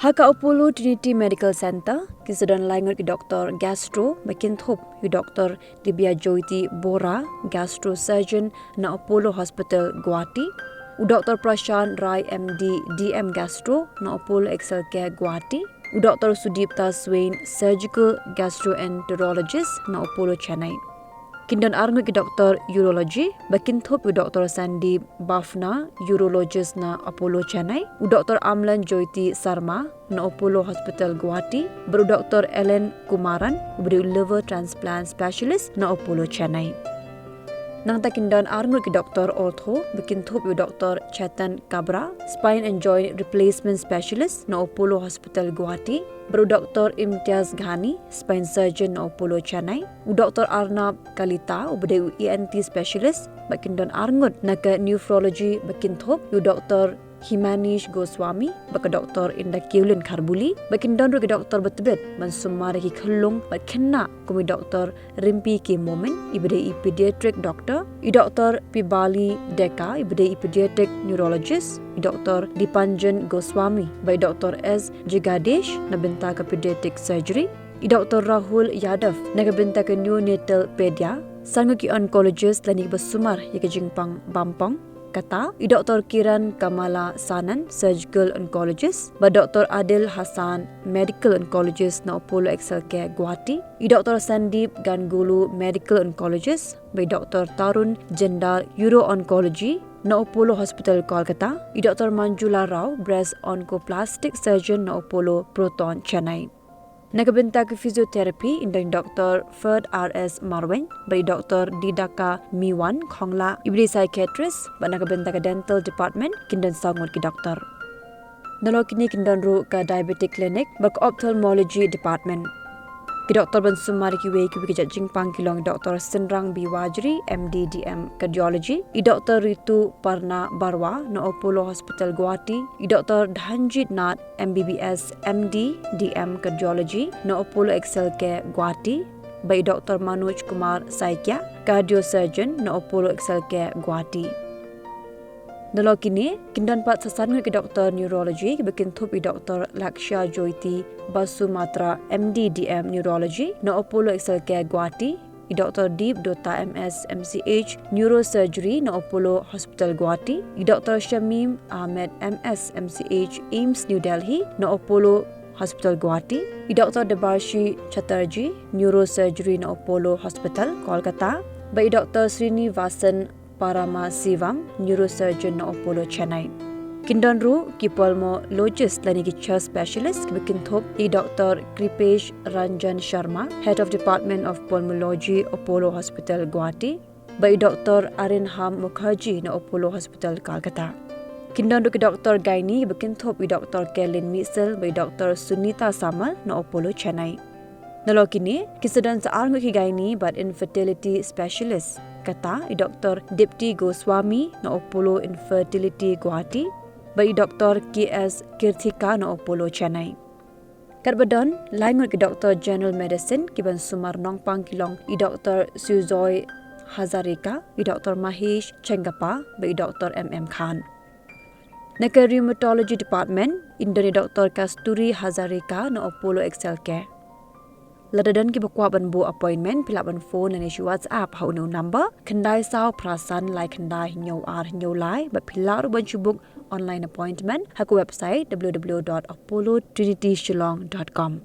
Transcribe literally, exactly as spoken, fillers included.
Ha ka Apollo Trinity Medical Centre, ki sa don lai ngut ki doktor gastro, ba kin thup ïa u Doktor Dibya Jyoti Bora, gastrosurgeon na Apollo Hospital, Guwahati, u Doktor Prashant Rai, M D, D M Gastro na Apollo X L K, Guwahati, u Doktor Sudipta Swain, surgical gastroenterologist na Apollo, Chennai. Kin don ar ngut ki doktor urology, ba kin thup ïa u Doktor Sandeep Bafna, urologist na Apollo, Chennai, u Doktor Amlan Jyoti Sarma na Apollo Hospital, Guwahati, bad u Doktor Ellen Kumaran, uba dei u liver transplant specialist na Apollo, Chennai. Nangta kin don ar ngut ki doktor ortho, ba kin thup ïa u Doktor Chetan Kabra, spine and joint replacement specialist na Apollo Hospital, Guwahati, bad u Doktor Imtiaz Ghani, spine surgeon na Apollo, Chennai, u Doktor Arnab Kalita, uba dei u E N T specialist, bad kin don ar ngut na ka nephrology, ba kin thup ïa u Doktor Himanish Goswami, bad ka Doktor Indakiulin Kharbuli, bad kin don ruh ki doktor ba tbit ban sumar ïa ki khyllung bad khynnah, kum i Doktor Rimpi K Momin, iba dei i pediatric doctor, i Doktor Pibali Deka, iba dei i pediatric neurologist, i Doktor Dipanjan Goswami, bad i Doktor S Jagadish na bynta ka pediatric surgery, i Doktor Rahul Yadav na ka bynta ka neonatal pedia, san ngut ki oncologist lane kiba sumar ïa ka jingpang bampong, kata i Doktor Kiran Kamala Sanan, surgical oncologist, bad Doktor Adil Hassan, medical oncologist na Apollo X L K, Guwahati, i Doktor Sandeep Ganguli, medical oncologist, bad i Doktor Tarun Jindal, uro-oncology na Apollo Hospital, Kolkata, i Doktor Manjula Rao, breast oncoplastic surgeon na Apollo Proton, Chennai. Na ka bynta ka physiotherapy, yn don i Doktor Ferd R S Marwein, bad i Doktor Didaka Miwan Khongla, iba dei psychiatrist, bad na ka bynta ka dental department, kin don saw ngut ki doktor. Nalor kine kin don ruh ka diabetic clinic, bad ka ophthalmology department. Ki doktor ban sumar ïa kiwei kiwei ki jait jingpang ki long i Doktor Synrang B Wajri, M D D M cardiology, i Doktor Ritu Parna Barua na Apollo Hospital, Guwahati, i Doktor Dhanjit Nath, M B B S, M D, D M cardiology na Apollo X L K, Guwahati, bad i Doktor Manoj Kumar Saikia, cardiosurgeon na Apollo X L K, Guwahati. Nalor kine, kin don pat sa san ngut ki doktor neurology, kiba kin thup i Doktor Lakshya Jyoti Basumatra, M D D M neurology na Apollo X L K, Guwahati, i Doktor Deep Dutta, M S, M C H neurosurgery na Apollo Hospital, Guwahati, i Doktor Shamim Ahmed, M S, M C H AIIMS New Delhi na Apollo Hospital, Guwahati, i Doktor Debarshi Chatterjee, neurosurgery na Apollo Hospital, Kolkata, bad i Doktor Srinivasan Paramasivam, neurosurgeon na Apollo, Chennai. Kin don ruh ki pulmonologist lane ki chest specialist, kiba kin thup i Doktor Kripesh Ranjan Sharma, head of Department of Pulmonology, Apollo Hospital, Guwahati, bad i Doktor Arinham Mukherjee na Apollo Hospital, Kolkata. Kin don ruh ki doktor gynae, kiba kin thup i Doktor Kerlin Mihsel, bad i Doktor Sunita Samal na Apollo, Chennai. Nalor kine, kin sa don sa ar ngut ki gynae bad infertility specialist, kata i Doktor Dipti Goswami na Apollo Infertility, Guwahati, bad i Doktor K S Kirthika na Apollo, Chennai. Katba don lai ngut ki doktor general medicine, kiban sumar nongpang ki long i Doktor Sujoy Hazarika, i Doktor Mahesh Chengappa, bad i Doktor M M Khan. Na ka rheumatology department, yn don i Doktor Kasturi Hazarika na Apollo X L K. Lada don kiba kwah ban buh appointment, phi lah ban phone lane shu WhatsApp ha une u number, khyndai saw phra san lai khyndai hynñiew ar hynñiew lai, bad phi lah ruh ban shu book online appointment ha ka website w w w dot apollo trinity shillong dot com.